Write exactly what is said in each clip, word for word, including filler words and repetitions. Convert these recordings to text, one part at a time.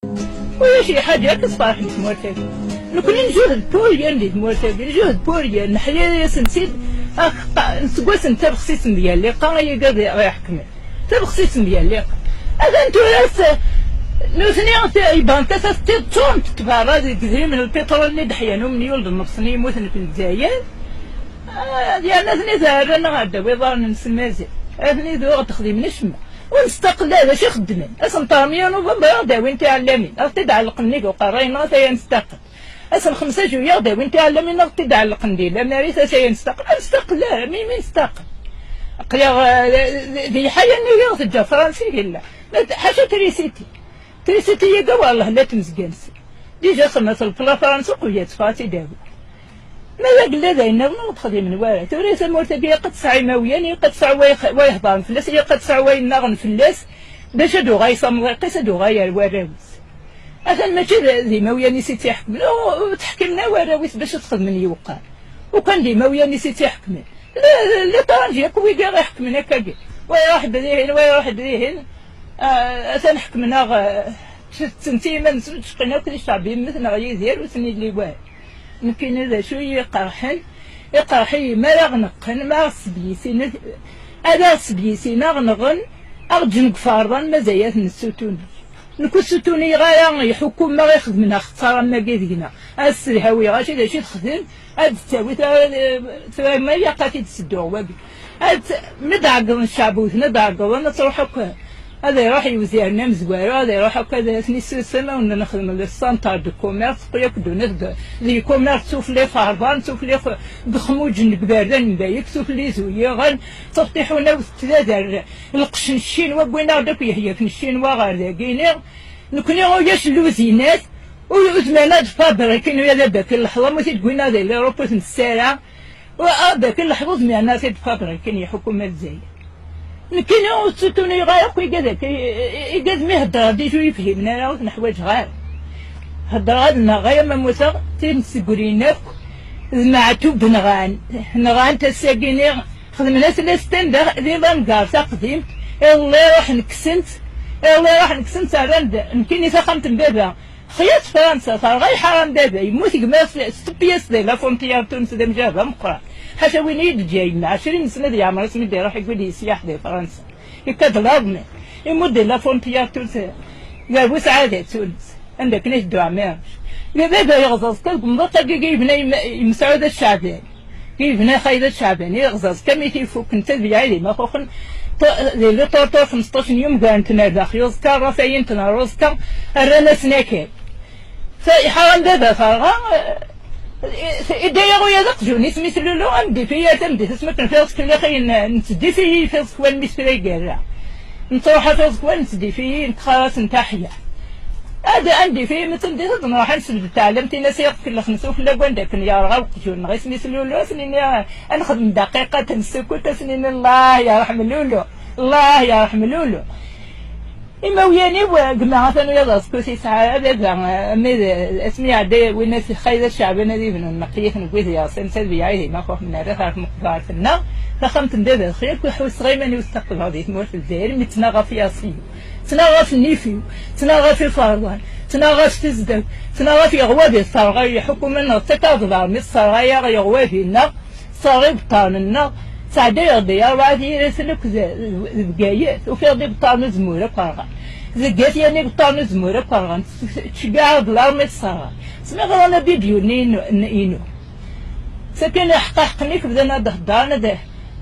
Ulac i ḥaǧa akka tferḥen tmurt-agi. Nekni njuhed pour rien di tmurt-agi, njuhed pour rien, neḥya-yasen-tt-id. Ax-, qa-, seg wass n tabexsit n Yal Liqa, ay agad i ɣ-iḥekmen. Tabexsit n Yal Liqa. Atan tura s-, nutni t-, ibanka-s ad tt-id-ččurent tberra deg idrimen n lpiṭrul-nni d-ḥyan umelyul d nnefṣ n yimuten deg Lezzayer. Ah, yerna atni rran-aɣ-d iḍarren-nsen mazal. Atni d ur ɣ-d-xdimen acemma. Ur nestaqel ara d acu i xeddmen. Asenṭer meyya Nuvember ad d-awin tiɛellamin, ad ɣ-t-id-ɛellqen nnig uqerray-nneɣ, ata-ya nestaqel. Ass n xemsa juillet ad d-awin tiɛellamin, ad ɣ-t-id-ɛellqen di Lamaris, ata-ya nestaqel. Ad nestaqel ara, mi, mi nestaqel? Aql-aɣ, eh, di, di lḥaya-nni i ɣ-teǧǧa Fransa i yella. Ma d-, ḥaca trisiti. Trisiti-agi, wallah, la tmezga-nsen. Dija xedmet lpla Fransa uqbel ad teffeɣ ad tt-id-awi. Ma d agella d ayen nniḍen ur d-xdimen wara. Tura tamurt-agi ilaq ad tesɛu imawlan, ilaq ad tesɛu wa yex-, wa yehdren fell-as, ilaq ad tesɛu wa yennaɣen fell-as, bac ad uɣal s amḍiq-is, ad uɣal ar warraw-is. Atan mačči d, d imawlan-is i tt-iḥekmen, ur, ur tt-ḥkimen ara warraw-is bac ad xedmen yewqan. Ukan d imawlan-is i tt-iḥekmen. La, la, la tṛanji akk wigi i ɣ-iḥekmen akkagi. Wa iṛuḥ-d dihin, wa iṛuḥ-d dihin. Ah, atan ḥekmen-aɣ, ah, tetten-, tetten-, iman-nsen ur d-cqin akk di cceɛb, yemmet neɣ Yidir, ur ten-illi walu. Nekkini d acu i yi-iqerḥen? Iqerḥ-iyi mi ara ɣ-neqqen, mi ara ɣ-sbeysin, ad aɣ-sbeysin, aɣ-nɣen, aɣ-ǧǧen deg iferḍan, mazal ad t-nessutun. Nekk ur ssutuniɣ ara iḥukum ma ixedmen axeṣṣar am wagi deg-neɣ. Ad ssedhawiɣ acu d acu i texdem, ad d-tawi ta-, tura ma ilaq ad t-id-sedduɣ wagi. Ad, mi d-ɛeggḍen ccɛeb wten ad d-ɛeggḍen, ad truḥ akk, ad iruḥ i uzirni amezwaru, ad iruḥ akk ad ten-issusem, ad wen-nexdem le centre de commerce, teqqel akk ddunit d, d commerce, sufell iferḍan, sufell ix-, deg ixmuǧen deg iberdan n Bgayet, sufell izuyiɣen, ttefṭiḥun-aɣ tettdader lqecc n Ccinwa, wwin-aɣ-d akk yehyaf n Ccinwa ɣer dagi-ni. Nekni ulac luzinat, ur, ur zmiren ad fabrikin ula d abaki n leḥḍa, ma t-id-wwin ad di l'Europe ur t-nessara. Wa, abaki n leḥḍa ur zmiren ad t-id-fabrikin iḥukum Lezzayer. Nekkini ur ttutuniɣ ara akk igad akka, i, i, igad mi heddreɣ déjà ur yi-fhimen ara, ur ten-ḥwaǧeɣ ara. Heddreɣ ad nnaɣ aya ma mmuteɣ, timsegrin akk, d Meɛtub nɣan, nɣan-t ass-agi-ni, xedmen-as lasten d, di Langar taqdimt, iḍelli ruḥen kksen-tt, iḍelli ruḥen kksen-tt, rran-d nekkini taxxamt n baba. Xyat Fransa, terɣa iḥaram baba, yemmut gma-s, s tupiyas di la frontière Tunes d amjahed ameqqran. Ḥaca win i yi-d-teǧǧa yemma, ɛecrin sna ad yeɛmer asmi d-iruḥ igwi-d yesyaḥ di Fransa. Ikka-d laḍmi, immut di la frontière Tunes, gar Busɛada d Tunes, anda akken iteddu ɛmiṛac. Baba yeɣẓeẓ kan deg umḍiq-agi i yebna yem-, Yemsɛud At Ceɛban. Yebna Xayda Ceɛban, iɣẓaẓ, kam i t-ifuk, netta d Belɛid Imaxuxen, t-, di le Tortor xmesṭac n yumgaren n tnerdax, yuẓka, rrafayin n tnerruẓka, rran-asen akal. Fa, iḥaram baba ferɣa, eh, idda-yaɣ uya d aqjun, isem-is Lulu, am difi, ar tameddit, asmi akken fiɣ skelli xayen, nettdifi-yi fiɣ skwal mi sfira igerra. Nettruḥ a fiɣ skwal, nettdifi-yi, nettxar-asen taḥya. Ad, anda i fi, mi tt-nḍi, ad nruḥ ad nsebded taɛlamt-ines i ɣef kellxen sufella n wanda akken yerɣa uqjun-nneɣ, isem-is Lulu, ad s-nini, ad nexdem daqiqa n ssukut, ad s-nini: "Allah yerḥem Lulu, Allah yerḥem Lulu." Imawlan-iw, gma atan uyaḍ aẓekkut yesɛa baba, mi d, asmi iɛedda win-as Xayda Ceɛban ad ibnu nneqiyat n wid yeɣsan, Sabiɛa ihi ma xuḥ nerra ɣer tmeqbert-nneɣ, taxxamt n baba xir, ḥusseɣ iman-iw sṭaqbeɣ di tmurt n Lezzayer, mi ttnaɣ ɣef yaṣi-w. Ttnaɣ ɣef nnif-iw, ttnaɣ ɣef iferḍan, ttnaɣ ɣef tezdeg, ttnaɣ ɣef yeɣwad i terɣa iḥukumen, neɣ ttakeɣ-d d armi tesserɣa-yaɣ yeɣwad-nneɣ, tesserɣa ibeṭṭaren-nneɣ. Sɛeddayeɣ-d i ṛebɛa d yiraten akk d, d, d Bgayet, ufiɣ-d ibeṭṭaren uzemmur akk rɣan. Deg At Yanni ibeṭṭaren uzemmur akk rɣan. Ttceggiɛeɣ-d larmi tesserɣa. Smiɣ ɣran abidyuni inu, inu. Sakin iḥqaḥqen-ik bdan ad d-heddren, ad,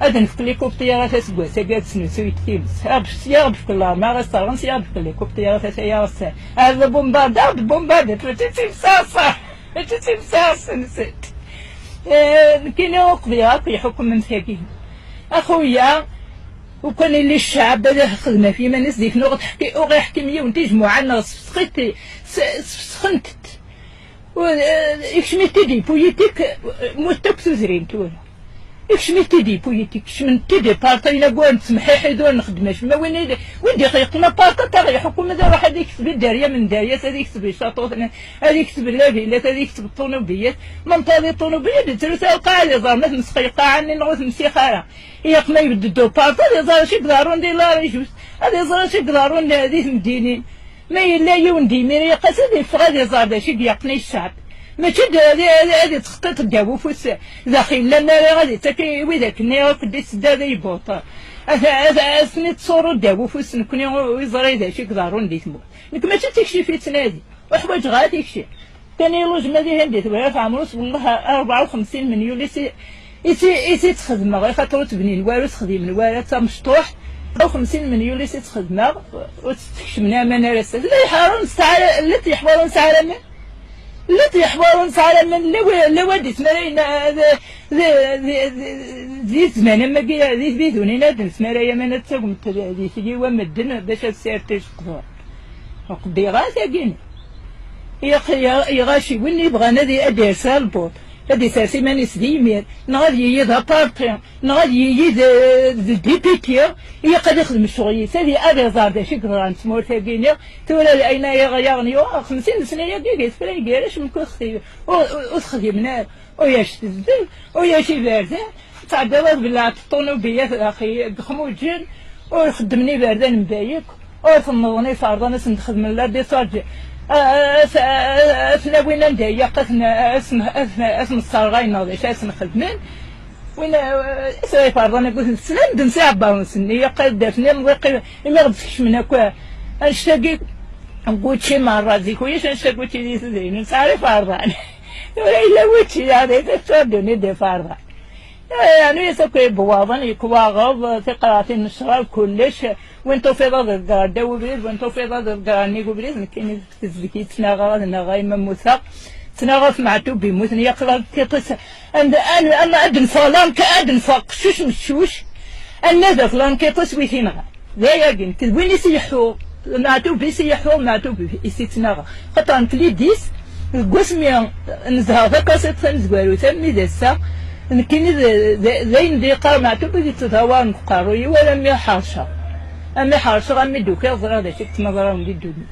ad nefk likupṭirat aseggas-agi ad snusuy times. Sya ɣ-d-fken larmi ara sserɣen, sya ɣ-d-fken likupṭirat ata-ya ɣ-s. Ar d bombarde, ar d bombarde, mačči d timsaṣa, mačči d timsaṣa-nsent. Eh, nekkini ur qbileɣ akk iḥukumen tagi. Axuya, ukan illi ccɛeb ad ixdem ɣef yiman-is, di-ten ur ɣ-teḥki-, ur ɣ-iḥkim yiwen tijmuɛa-nneɣ, sfesxit-, s-, sfesxent-t. Ikcem-it-id i politik, mmut akk tudrin tura. Ikcem-it-id i politik, kecmen-t-id i parti, yella gwan ttmeḥḥiḥid ur nxeddem acemma. Win i d, win d-ixelqen aparti, ad aɣ-iḥukum, ad iruḥ ad ikteb dderya n Dderya-s, ad ikteb icaṭuten, ad ikteb lavilat, ad ikteb ṭṭunubilat. Ma nṭaḍi ṭṭunubilat, d drus a lqaɛa ad iẓer ma temsex lqaɛa-nni neɣ ur temsix ara. Ilaq ma ibedd-d uparti, ad iẓer acu i iḍerrun di la Région, ad iẓer acu i iḍerrun di temdinin. Ma yella yiwen d imir yeqqas ad yeffeɣ ad iẓer d acu i yeqqen i ccɛeb. Mačči d, ad, ad, ad ittxeṭṭiṭ ddaw ufus, daxel llan ara ad ittak i widak-nni akk d iseddaden yebbuṭ. Ad, ad, ad ten-ittṣuru ddaw ufus nekni ur yeẓri d acu i iḍerrun di tmurt. Nekk mačči d tikci i ttnadi, ur ḥwaǧeɣ ara tikci. Kan ilujma dihin di Tewrirt Ɛemrus, wellah rebɛa u xemsin n yulyu i si-, i si-, i si-tt-xedmeɣ, axaṭer ur tt-bnin wara, ur tt-xdimen wara, d tamecṭuḥt. Rebɛa u xemsin n yulyu i si-tt-xedmeɣ, ur tt-tkecmen aman ar ass-a. Llan yeḥwar ur nesɛi ara, llan yeḥwar ur nesɛi ara aman. Llan yeḥwar ur nesɛi ara aman, la wa-, la wa d-ismarayen, eh, d, d, d, d, di zzman am wagi, di tbidunin ad nesmaray aman ad tagmemt di tliwa medden, bac ad sirtiǧ qdur. Ur qeddireɣ ara tagini. Iɣ-, iɣ-, iɣaci win yebɣan ad i-, ad d-yers ar lbuṭ, ad isers iman-is d imir, neɣ ad yili d aparti, neɣ ad yili d, d dipiti, ilaq ad ixdem ccɣel-is, ad i-, ad iẓer d acu i yeḍran s tmurt-agi-nni. Tura ayen ay aɣ-, yaɣen yuɣ xemsin n sna-agi, di tefra igar acemma ur texti-, ur, ur, ur texdimen ara. Uyac tezdel, uyac iberdan, tɛeddaḍ ad belɛent ṭṭunubilat daxi deg Xmuǧen, ur xeddmen iberdan n Bayek, ur tenneḍen iferḍan ad sen-d-xedmen la décharge, a-, a-, a-, a-, ad ten-awin anda ilaq, ad ten-, ad sen-, ad ten-, ad ten-sserɣayen neɣ d acu ad sen-xedmen. Win, a-, a-, isra iferḍan akked tessnem d nsi ɛebbaṛ-nsen, ilaq ad d-afen imḍiq imi ɣ-d-skecmen akk annect-agi. Gucci merra zik, ulac annect-agi di tudrin, nesɛa iferḍan. Tura yella wučči, yeɛni, tettwaddun-id iferḍa. Yeɛni, yes akk yebwaḍen, yekwaɣeḍ, tiqraɛtin n ccrab, kullec. Win tufiḍ ad iḍegger ddaw ubrid, win tufiḍ ad iḍegger nnig ubrid, nekkini tezdeg yettnaɣeɣ, ad nnaɣeɣ imi mmuteɣ. Ttnaɣeɣ ɣef Meɛtub yemmuten, yaqla tiṭ-is, and, and, and, ad neffeɣ lank-, ad neffeɣ qeccuc meccuc, ad nadef lankiṭ-is wi t-inɣan. D ayagi, nekk d win i s-iḥuɣ, Meɛtub i s-iḥuɣ, Meɛtub i s-ittnaɣ. Xaṭer nekk lidis, deg wasmi nezheɣ takasiṭ tamezwarut, armi d ass-a, nekkini d, d, d ayen d-yeqqar Meɛtub i d-yettdawaren deg uqerruy-iw, armi ḥerceɣ. Armi ḥerceɣ, armi d-ukiɣ, ẓriɣ d acu i yettmaḍrawen di ddunit.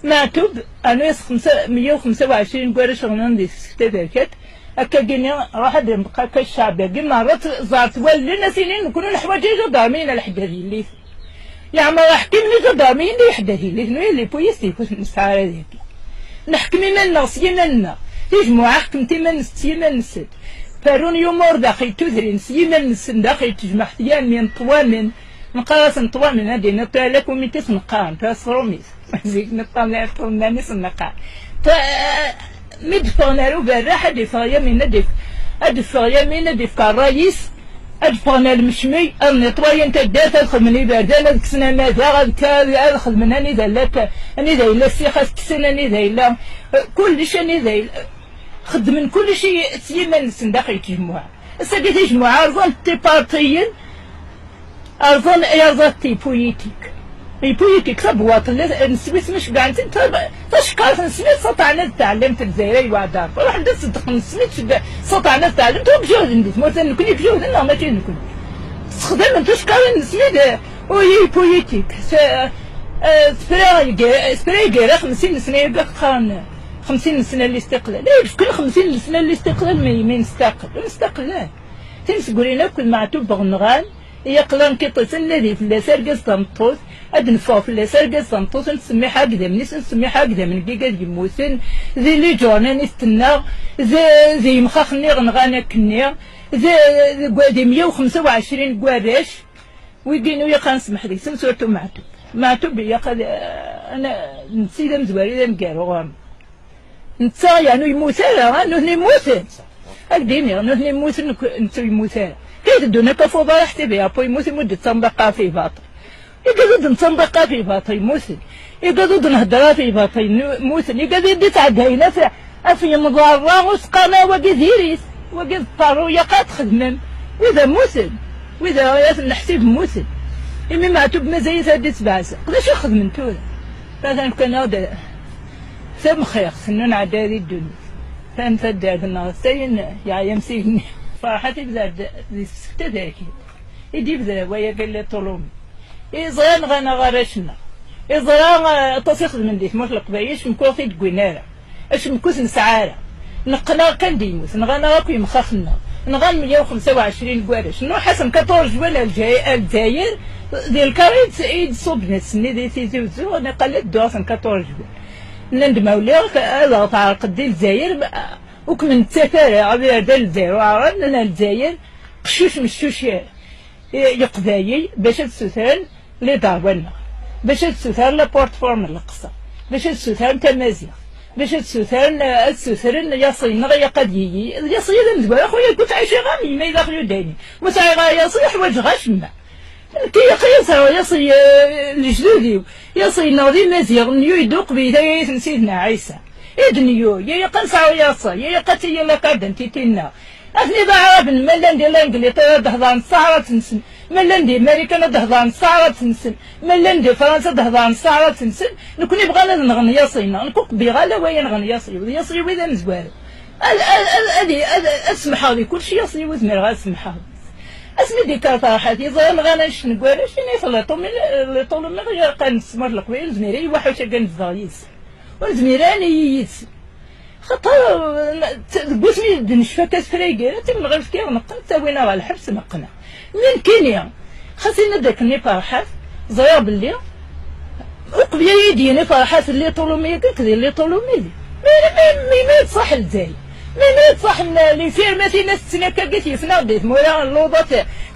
Meɛtub, rnu-yas xemsa, meyya u xemsa u ɛecrin n warrac ɣelḍen di tefsek taberkat, akkagini, ruḥ ad yenṭeq akka ccɛeb-agi merra, ẓer-t wallen, a s-inin, nekkni neḥwaǧ iǧadarmiyen a lḥeǧǧaj yelli-twen. Yeɛmer aḥkim n iǧadarmiyen d iḥeddad yelli-twen, les polices di kut nesɛa ara dagi. Neḥkem iman-nneɣ s yiman-nneɣ. Tijmuɛa ḥekment iman-nsent s yiman-nsent. Ferrun yumur daxel tudrin s yiman-nsen, daxel tejmaɛt yami n ṭwamen. Neqqar-asen ṭwamen, ad d-iniḍ tura la kumitis neqqaren, tura s tṛumit. Zik neṭṭan ar ṭṭumnan-is neqqar. Ṭ-, mi d-ffɣen ar uberraḥ, ad d-iffeɣ Yamin, ad d-iff-, ad d-iffeɣ Yamin, ad d-iffeɣ ṛṛay-is, ad d-ffɣen ar lmecmey, ad netwayen taddart, ad xedmen iberdan, ad kksen amadaɣ, ad k-, ad, ad xedmen anida llant, anida yella ssix, ad kksen anida yella, eh, kullec anida yella. Xeddmen kullec i, s yiman-nsen daxel n tjemmuɛa. Ass-agi tijemmuɛa rẓant tipartiyen, rẓan, rẓant les politiques. Les politiques, tabwaṭ, neswi-s mi ceggɛen-tent, tab-, taceqqart n Smith, saṭɛen ad tɛellam n Lezzayer ay weɛdar. Ruḥen-d ad ṣeddqen Smith, cegg-, saṭɛen ad tɛellam, tura bjehden di tmurt, nekkni bjehden neɣ mačči d nekkni? Sexdamen tuckarin n Smith, eh, oui, politique. S-, eh, spray gar-, spray gar-, xemsin n sna i qqaren. Xemsin n sna n listiqlal. Ay d-fken xemsin n sna n listiqlal, mi, mi nestaqel. Ur nestaqel ara. Timsegrin akk d Meɛtub nɣan, i aqlan kiṭ-is, ad nadi fell-as argaz tameṭṭut, ad d-neffeɣ fell-as argaz tameṭṭut, ad nettsemmiḥ agdam-is, ad nettsemmiḥ agdam n yigad yemmuten, di liǧurnan i t-tennaɣ, d, d yemxaxen i ɣ-nɣan akkenni, d, d, d meyya u xemsa u ɛecrin n warrac, wigi nu yeqqaren smeḥ deg-sen, surtout Meɛtub. Meɛtub ilaq ad, ana, netta d amezwaru d ameggaru ɣur-neɣ. Netta, yeɛni, ur yemmut ara, ha? Nutni mmuten. Ad k-d-iniɣ, nutni mmuten, nekk, netta ur yemmut ara. Kif teddun akka f uḍar, ḥtibi, apa yemmut, yemmut d tambaqa fi baṭel. Igad ur d-nettambaqa fi baṭel, mmuten. Igad ur d-nehder fi baṭel, nu-, mmuten. Igad i d-ittɛeddayen af, af yemḍarra, ur s-qqaren ara wagi d iris, wagi d ṭṭerru, yaqat xedmen. Wid-a mmuten. Wid-a, ad ten-neḥsib mmuten. Imi Meɛtub mazal-it ad d-ittbeɛzaq. D acu i xedmen tura? Atan fkan-aɣ-d tamxirt, nnu nɛedda di ddunit. Tan taddart-nneɣ, s ayen yeɛya msigni. Ferḥat ibda-d di tefsek taberkit. I d-ibda waya Villa Tolom. Iẓra nɣan-aɣ arrac-nneɣ. Iẓra, eh, aṭas i xedmen di tmurt n Leqbayel, acemma ur t-id-wwin ara. Acemma ur t-nesɛi ara. Neqqen-aɣ kan d yemmut, nɣan-aɣ akk yemxaxen-nneɣ. Nɣan meyya u xemsa u ɛecrin n warrac. Nruḥ-asen quatorze juin ar Lezzayer, ar Lezzayer, Di lkar i d-, i d-ṣubben ass-nni di Tizi Wezzu, niqal ad dduɣ ass n quatorze juin. Nnan-d ma uliɣ ad aɣ-tɛerqeḍ di Lezzayer, ma, ur kem-nettak ara, ad ar d Lezzayer uɛrab, nnan Lezzayer qeccuc meccuc i, i Leqbayel bac ad ssutren les droits-nneɣ, bac ad ssutren la plateforme n Leqṣer, bac ad ssutren tamaziɣt, bac ad ssutren, ad ssutren yaṣi-nneɣ ilaq ad yili. Yaṣi d amezwaru, a xuya, ur ttɛiciɣ am yemma i d axyudani. Ma sɛiɣ ara yaṣi, ur ḥwaǧeɣ acemma. Nekk ilaq ad sɛuɣ yaṣi, eh, lejdud-iw. Yaṣi-nneɣ d imaziɣen, n yuydu uqbel tayayt n Sidna Ɛisa. I d-nyu, ya ilaq ad nesɛu yaṣi, ya ilaq ad tili la carte d'identité-nneɣ. Atni d aɛraben, ma llan di l'Angleterre ad d-hedren s taɛrabt-nsen, ma llan di Marikan ad d-hedren s taɛrabt-nsen, ma llan di Fransa ad d-hedren s taɛrabt-nsen, nekni bɣan ad nɣen yaṣi-nneɣ, nekk ur qbileɣ ala waya nɣen yaṣi, yaṣi-iw d amezwaru. Ad, ad, ad, ad, ad, ad semḥeɣ di kullec, yaṣi-iw ur zmireɣ ad semḥeɣ. Asmi d-yekker Ferḥat, yeẓra nɣan annect n warrac, yenna-yas: "Les Tolomi, les Tolomi ɣer qqaren s tmurt n Leqbayel, ur nezmir ara i waḥuc akka ad nezdeɣ yid-sen. Ur nezmir ara ad nili yid-sen." Xaṭer, n-, t-, deg wasmi d-necfa akka asefra-agi, ad t-imneɣ i lfkiɣ, neqqen, ttawin-aɣ ɣer lḥebs, neqqen. Mi nekkini, xas yenna-d akken i Ferḥat, ẓriɣ belli uqbel ad yi-d-yini Ferḥat les Tolomi-agi akked les Tolomi-agi. Melmi, melmi i d-ṣaḥ Lezzayer? Melmi i d-ṣaḥen les firmes-agi tetten akka-agi, yefna-ɣ-d di tmura n luḍa,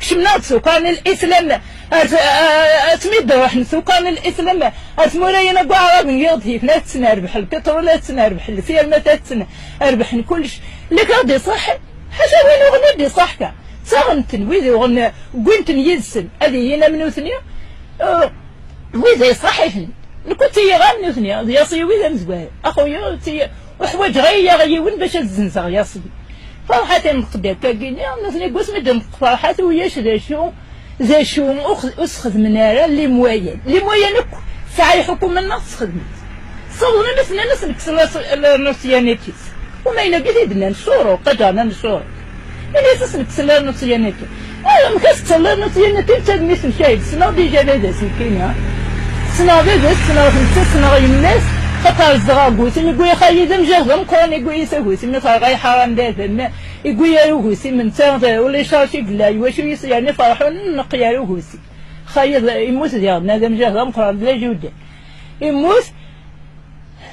kecmen-aɣ-d s uqern n lislam, ar t-, a-, a-, asmi d-ruḥen s uqern n lislam ar tmura-ya n waɛraben, yiɣ-d yefna tetten rbeḥ lpiṭrul, tetten rbeḥ lfirma, tetten rbeḥen kullec. Lek-aɣ-d iṣaḥen. Ḥaca win uɣen i d-iṣaḥ kan. Ttaɣen-ten wid uɣen, wwin-ten yid-sen, ad ilin am nutni, eh, wid iṣaḥiten. Nekk ur ttiliɣ am nutni, d yaṣi-iw i d amezwaru. A xuya, ur ttili-, ur ḥwaǧeɣ ara yiwen bac ad zzenzeɣ yaṣi. Ferḥat ineṭq-d akka-agi-nni, nutni deg wasmi d-ineṭq Ferḥat, ulac d acu, d acu ur x-, ur sxedmen ara les moyens. Les moyens akk tesɛa lḥukuma-nneɣ tesxedmen-t. Ssawḍen amek nnan-as nekkes la, la nationalité. Umayna-agi t-id-nnan Ccuruq, ad ǧǧeɣ-nnan Ccuruq. Ini-as nekkes la nationalité. Ah, amek as-tekkseḍ la nationalité, netta d mmi-s n Cahid? Ssneɣ déjà baba-s nekkini. Ssneɣ baba-s, ssneɣ netta, ssneɣ yemma-s. Xaṭer zedɣeɣ deg Wusim, yewwi-yi xayi d amjahed ameqqran, yewwi-yi s Agusim, mi terɣa iḥaram d adam, yewwi-yi ar Ugusim, netta ulac acu i yella, iwacu yis-, yerni ferḥun neqqi ar Ugusim. Xayi d-, yemmut diɣen, d amjahed ameqqran, d ajudan. Yemmut,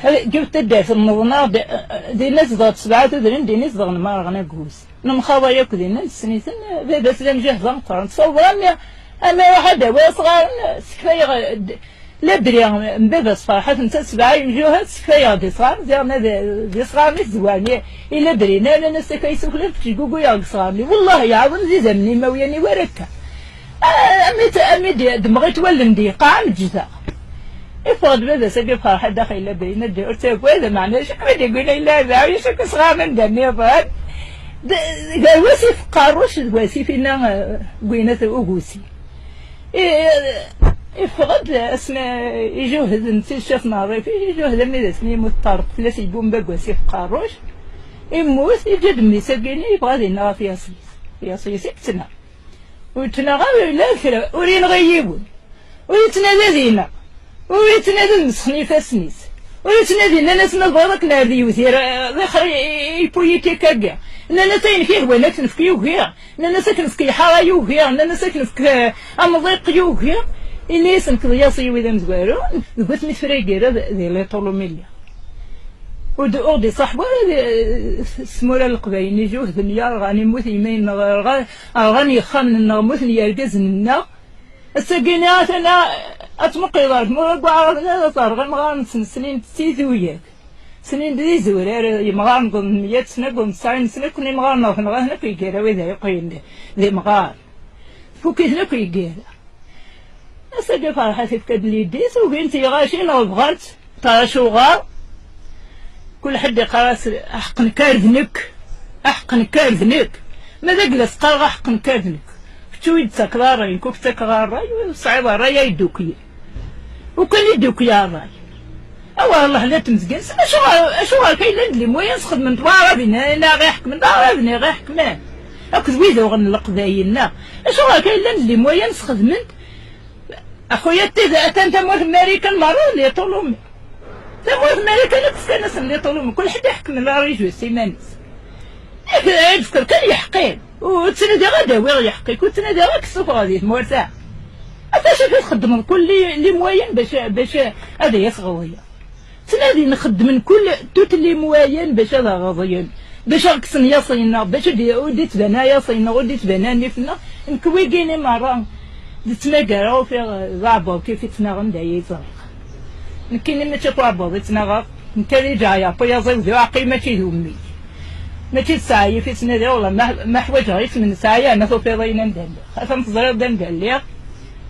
ǧǧiɣ taddart n Neḍna, d-, dinna zedɣent sebɛa tudrin, dinna zedɣen Merɣen Aggus. Nemxaḍa yakk dinna, nessen-iten, baba-s d amjahed ameqqran. Tṣawḍeɣ, ami, ami ruḥ ad d-awiɣ asɣaren, sekfayeɣ, d-, labri n baba-s Ferḥat, netta sebɛa yemjuhad, sekfayeɣ-d isɣaren, ziɣen ad, d isɣaren i tzewwaren i, i labri-nni, llan-as akka isuklan, ttejguguyeɣ deg isɣaren-nni. Wellah, yeɛḍen d idammen imawlan-iw ar akka. Ah, ami t-, ami d-, demmɣit wallen d-yeqqa am ǧda. Iffeɣ-d baba-s agi Ferḥat daxel labri, yenna-d ur ttagad, meɛna acu kem-id-yewwin ay lɛib, awi acu kem-isɣaren anda nniḍen. D-, gar wasif Qerruc d wasif inna, eh, Gwinat Ugusi. I-, iffeɣ-d asmi ijuhed n ticcaf n rrif, ijuhed armi d asmi yemmut Ṭṭerq, fell-as yebbumbag wasif Qerruc. Immut, iǧǧa-d mmi-s-agi-nni, yebɣa ad yenɣ ɣef yaṣi-s. Yaṣi-s i yettnaɣ. Ur yettnaɣ ara, ula d kra, ur yenɣi yiwen. Ur yettnadi ad ineɣ. Ur yettnadi ad mesxen ifassen-is. Ur yettnadi, nnan-as ma tebɣiḍ akken ar d yiwet, eh, d ixer i, i, i politik-agi. Nnan-as ayen k-ihwan ad k-nefk yugi. Nnan-as ad k-nefk lḥara yugi. Nnan-as ad k-nefk, eh, amḍiq yugi. Ini-as nekk d yaṣi-iw i d amezwaru. Deg wasmi tefra igira d, di les Tolomis lliɣ. Ur d-, ur d-iṣaḥ wara di, s tmura n Leqbayel, ijuhden yerɣan, immut yemma-nneɣ, rɣan, rɣan yexxamen-nneɣ, mmuten yergazen-nneɣ. Ass-agi-nni atan ad tmuqleḍ ar tmura n waɛraben, ad terɣ imɣaren-nsen, snin-d d tiduyat, snin-d d izurar, imɣaren n meyya sna, n tesɛin sna, ken imɣaren ɣef nɣaten akk yeggara wid ay yeqqimen d, d imɣaren. Fukiten akk yeggara. Ass-agi Ferḥat ifka-d lidis, ugin-t lɣaci neɣ bɣan-t. Acuɣer? Kul ḥedd iqqar-as aḥeqq nekk ar d nekk, aḥeqq nekk ar d nekk. Ma d agla s-qqareɣ aḥeqq nekk ar d nekk. Kečč ur yi-d-tettakeḍ ara ṛṛay, nekk ur k-ttakeɣ ara ṛṛay, ur tesɛiḍ ṛṛay ay ddukli. Ukan i ddukli ṛṛay. Awer Allah la tmezgin, s-, acuɣer, acuɣer kan llan d les moyens sxedmen-t waɛraben, neɣ iḥekmen d aɛraben, neɣ iḥekmen. Akked wid uɣen leqbayel, neɣ acuɣer kan llan d les moyens sxedmen-t. Axuya, tid-, atan tamurt n Marikan merra d les Tolomis. Tamurt n Marikan akk fkan-asen les Tolomis. Kul ḥedd iḥekmen la région s iman-is. Ad d-fkeɣ kan yeḥqi. Ur ttnadiɣ ad awiɣ yeḥqi. Ur ttnadiɣ ad k-ssufɣeɣ di tmurt-a. Ata acu txeddmeḍ kul li, li moyen bac, bac ad iyi-tɣeḍyeḍ. Ttnadin xeddmen kul, toutes les moyens bac ad aɣeḍyen, bac ad kksen yaṣi-nneɣ, bac ad d-, ur d-ittban ara yaṣi-nneɣ, ur d-ittban ara nnif-nneɣ. Nekk wigini merra d ttmagareɣ, ufiɣ d aɛebbuḍ kif i ttnaɣen, d aya i ẓriɣ. Nekkini mačči akk aɛebbuḍ i ttnaɣeɣ, nekk ad iǧeɛ yeɛṭu yaẓ-iw d uɛeqqa-iw, mačči d ummi. Mačči d ssɛaya i ttnadiɣ, wala ma, ma ḥwaǧeɣ isem n ssɛaya, yerna tufiḍ ayen anda lliɣ. Atan teẓriḍ d anda lliɣ,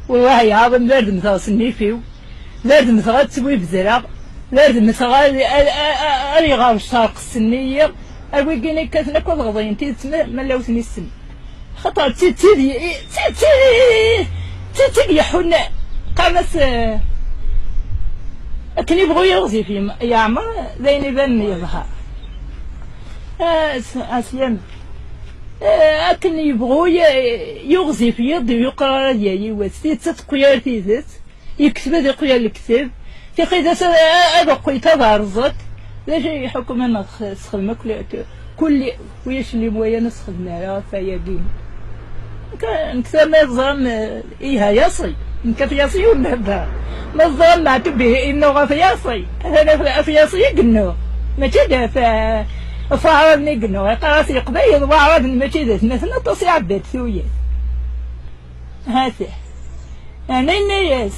wellah yeɛḍem d ar d-mmteɣ s nnif-iw. D ar d-mmteɣ ad ttwibezreɣ, d ar d-mmteɣ ad, ad, ad, ad, ad iɣer ccerq s nniya, a wigini kkaten akk ad ɣeḍyen tidet ma, ma llan ur ten-issen. Xaṭer d tid, tid, tid, tid, tid, tid yeḥun, qqaren-as, eh, akken yebɣu yiɣzif yem-, yeɛmer, d ayen ibanen yeḍher. Ah, s-, Ɛeslama. Eh, akken yebɣu y-, yiɣzif yiḍ, yuqer ara d-yali wass. Tidet ad teqqel ar tidet. Yekteb ad iqqel lekteb, tixidas ad, ad qqlent ad rẓent. D acu i ḥukmen neɣ sxedmen akk, kulli, wiyac li moyen ur sxedmen ara ɣef wayagi. Nekk, nekk tura ma teẓram, eh, iha yaṣi, nekk ɣef yaṣi ur nhedder. Ma teẓram Meɛtub ihi innuɣ ɣef yaṣi, atan ɣef, ɣef yaṣi i yennuɣ. Mačči d ɣef, eh, ɣef waɛraben i yennuɣ, iqqar-as Leqbayel d waɛraben mačči d atmaten, aṭas iɛebba-d tuyat. Hati. Yeɛni yenna-yas,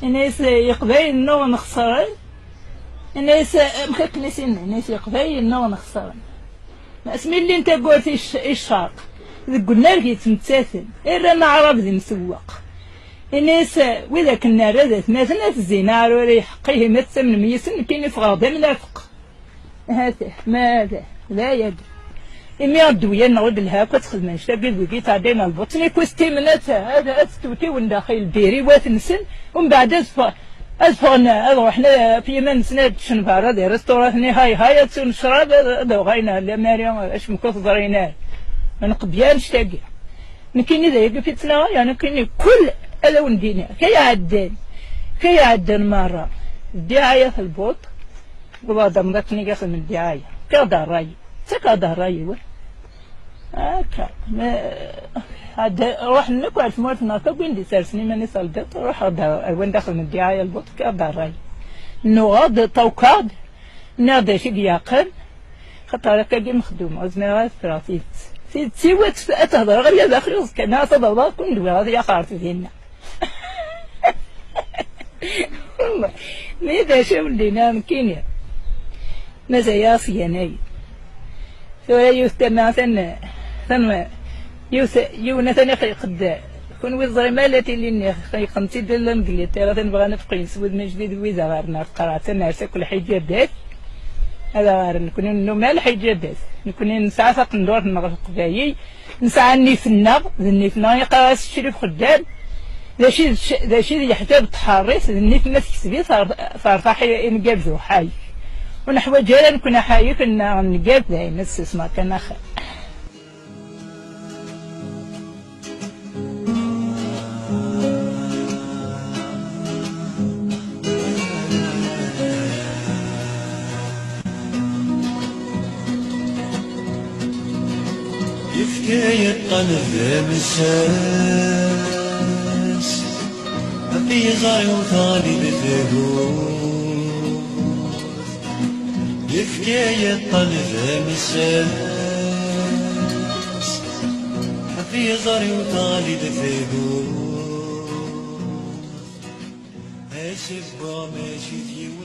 yenna-yas Iqbayel nnuɣen xesren, yenna-yas, amek akken i s-yenna, yenna-yas Iqbayel nnuɣen xesren. Asmi llin tagurt i cc-, i ccerq, deg unnar yettmettaten, irran aɛrab d imsewweq. Yenna-yas, wid akken nerra d atmaten, ad zzin aɛrur i ḥeqq-ihim, ad ttamnem yis-sen, nekkini ffɣeɣ d amnafeq. Hati, ma d, d ayagi. Imi ddewya-nneɣ ur d-telha akk ad texdem annect-agi d wigi yetɛeddayen ar lbuṭ, nekkni kustimen ad, ad, ad stewtiwen daxel lbiriwat-nsen, umbeɛd ad ffɣ-, ad ffɣen, ad ruḥen, eh, ɣef yiman-nsen ad ččen berra di restaurant-nni, hay hay, ad ttun ccrab, ad, ad uɣalen ar lamari, acemma ur t-ẓrin ara. Ma nqebya annect-agi. Nekkini d ayagi i ttnaɣeɣ, yeɛni nekkini kul, ad awen-d-iniɣ, ka iɛeddan, ka iɛeddan merra, ddiɛayat lbuṭ, Wwḍeɣ-d amḍiq-nni i ixedmen ddiɛaya. Fkiɣ-d ṛṛay-iw. Ttakeɣ-d ṛṛay-iw. Akka. Ma, ɛad, ruḥen akk ar tmurt-nneɣ, akk win d-isersen iman-is ar lbiṭ, ruḥeɣ-d ar, ar wanda xedmen ddiɛaya lbuṭ, fkiɣ-d ṛṛay. Nnuɣeɣ-d, ṭawkeɣ-d, nniɣ-d acu i ilaqen, xaṭer akkagi mexdum, ur zmireɣ ara ad ffreɣ tidet. Tidet-iw ad, ad tehder ɣer yadaxel uẓekka, neɣ ad tadreḍ akk n-dwiɣ ad yaxert dinna. Wallah. Mi d acu i wen-d-yenna nekkini? Mazal-aɣ sganay. Tura yiwet tama atan, tan, yiwet, yiwen atan ixeyyqed. Kunwi teẓrim ala tili-nni xeyyqen-tt-id Langliṭir, atan bɣan ad qqlen s wudem ajdid wid aɣ-rren ɣer tqerɛet, ad ners akk lḥiǧabat. Ad aɣ-rren, nekkni nennum lḥiǧabat. Nekkni nesɛa taqendurt-nneɣ leqbayel. Nesɛa nnif-nneɣ, d nnif-nneɣ i yeqqar-as Crif Xeddam. D acu i d, d acu i d leḥjab n tḥeṛṛit, d nnif ma tekseb-it, ter-, tertaḥ i, i nngab d uḥayek. Ur neḥwaǧ ara nekkni aḥayek, nna-, nngab d ayen, ad ssusmeɣ kan axir. Yefka-yi ṭṭan d amessas, ad t-iẓer iwet ɣali d tagut. Yefka-yi ṭṭan d amessas, ad t-iẓer iwet ɣali d tagut. Asebba mačči d yiwen.